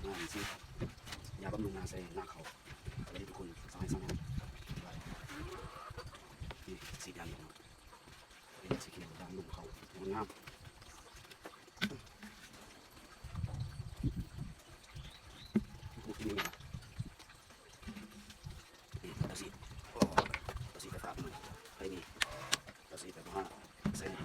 ມາສີດຢາບຳລຸງນາໃສ່ນາເຂົ້າ ໃຫ້ທຸກຄົນຊາວໄຮ່ຊາວນາ. ນີ້ສີດຢານີ້ເນາະ ເປັນສີຂຽວຢາບຳລຸງເຂົ້າ ງາມ. ນີ້ເຕົາສີດ ໂອ້ ເຕົາສີດໄຟຟ້າ ໄຟນີ້ ເຕົາສີດໄຟຟ້າ ໃສ່ນີ້.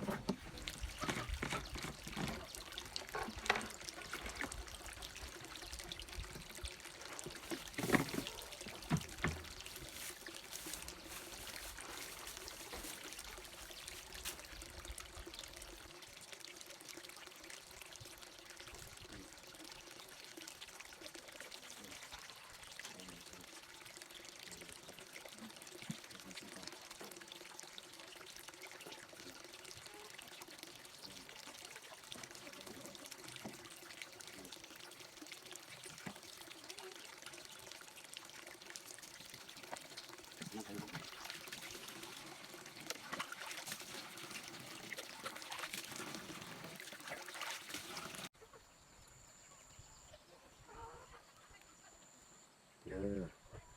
ເດີ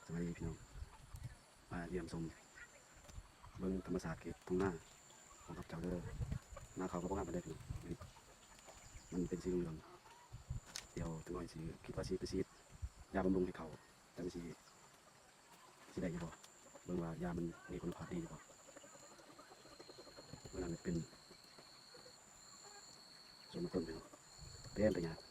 ສະບາຍດີພີ່ນ້ອງ ມາຢ້ຽມຊົມເບິ່ງທຳມະຊາດເຂດທົ່ງນາຂອງຂ້າພະເຈົ້າເດີ. ນາເຂົ້າກໍບໍ່ງາມປານໃດພີ່ນ້ອງ ມັນເປັນສີເຫຼືອງໆ ດຽວຈັກໜ້ອຍຊິຄິດວ່າຊິໄປສີດຢາບຳລຸງໃຫ້ເຂົ້າ ຈັກມັນຊິ ຊິໄດ້ຢູ່ບໍ່ ເບິ່ງວ່າຢາມັນມີຄຸນນະພາບດີຢູ່ບໍ່. ເບິ່ງນັ້ນເປັນສວນມັນຕົ້ນພີ່ນ້ອງ ເຕັມໄປຫຍ້າ.